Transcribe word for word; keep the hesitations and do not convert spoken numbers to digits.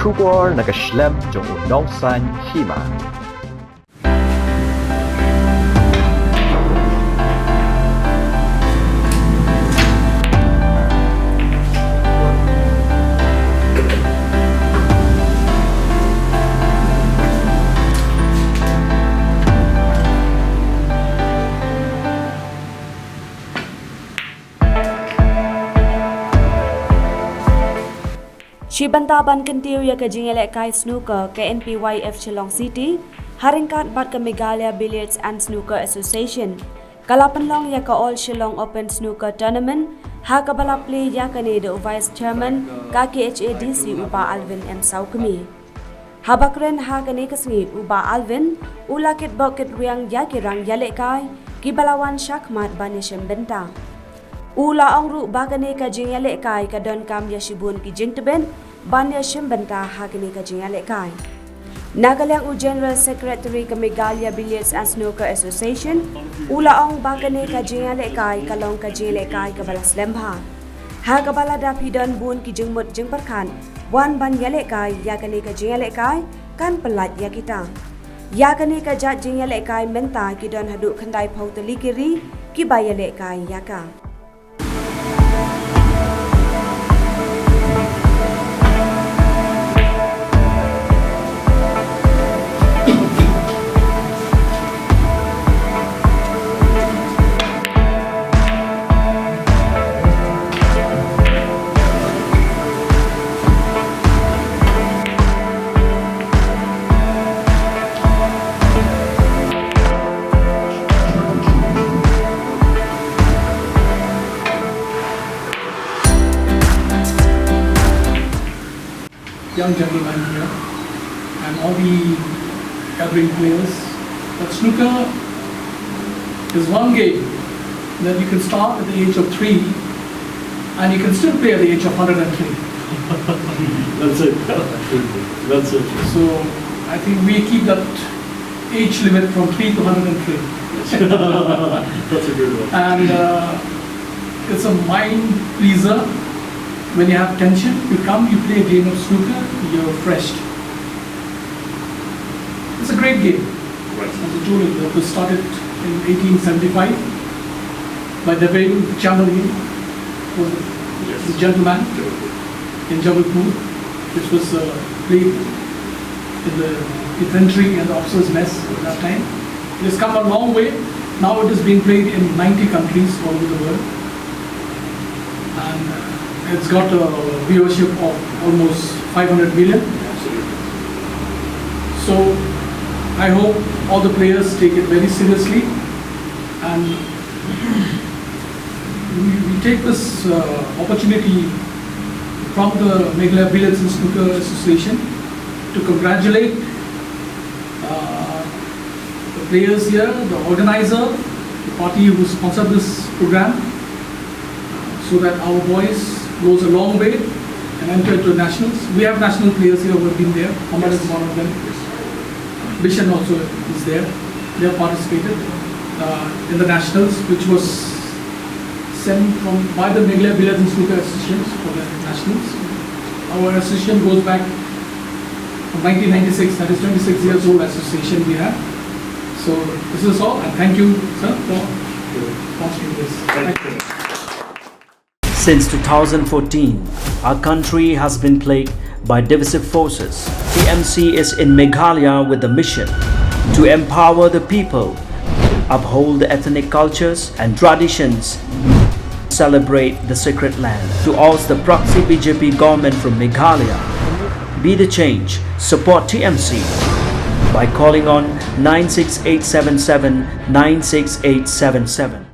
Khubor na ka shlem jong u nongsan hima. Shi bynta ban kyntiew ïa ka jingïalehkai snooker ka N P Y F Shillong City, ha ryngkat bad ka Meghalaya Billiards and Snooker Association, ka la pynlong ïa ka All Shillong Open Snooker Tournament, ha kaba la plie ïa kane da u Vice Chairman ka K H A D C u Bah Alvin M Sawkmie. Haba kren ha kane ka sngi u Bah Alvin, u la kitbok kitrwiang ïa ki rang ïalehkai kiba la wan shakhmat ban ïashim bynta. U la ong ruh ba kane ka jingïalehkai ka donkam ïa shibun ki jingtbit ban ïashim bynta ha kane ka jingïalehkai. Na ka liang u General Secretary ka Meghalaya Billiards and Snooker Association, u la ong ba kane ka jingïalehkai ka long ka jingïalehkai kaba la slem bha, ha kaba lada phi don bun ki jingmut jingpyrkhat wan ban ïalehkai ïa kane ka jingïalehkai, kan pyllait ïa kita. Ïa kane ka jait jingïalehkai mynta ki don haduh khyndai phew tylli ki ri kiba ïalehkai ïa ka. Young gentlemen here and all the gathering players, that snooker is one game that you can start at the age of three and you can still play at the age of hundred and three. That's it. That's it. So I think we keep that age limit from three to hundred and three. That's a good one. And uh, it's a mind pleaser. When you have tension, you come, you play a game of snooker, you're refreshed. It's a great game. Right. As I told you, that was started in eighteen seventy-five by Devayu Chamberlain, who was Yes. the gentleman Jabalpur. in Jabalpur, which was uh, played in the infantry and the officers' mess at that time. It has come a long way. Now it is being played in ninety countries all over the world. And it's got a viewership of almost five hundred million. So I hope all the players take it very seriously. And we, we take this uh, opportunity from the Meghalaya Billiards and Snooker Association to congratulate uh, the players here, the organizer, the party who sponsored this program, so that our boys goes a long way and enter to nationals. We have national players here who have been there. Amar is one of them. Bishan also is there. They have participated uh, in the nationals, which was sent from by the Meghalaya Billiards and Snooker Associations for the nationals. Our association goes back from nineteen ninety-six, that is twenty-six years old association we have. So this is all, and thank you, sir, for sponsoring this. Thank you. Since two thousand fourteen, our country has been plagued by divisive forces. T M C is in Meghalaya with the mission to empower the people, uphold the ethnic cultures and traditions, celebrate the sacred land. To oust the proxy B J P government from Meghalaya, be the change, support T M C by calling on nine six eight seven seven nine six eight seven seven.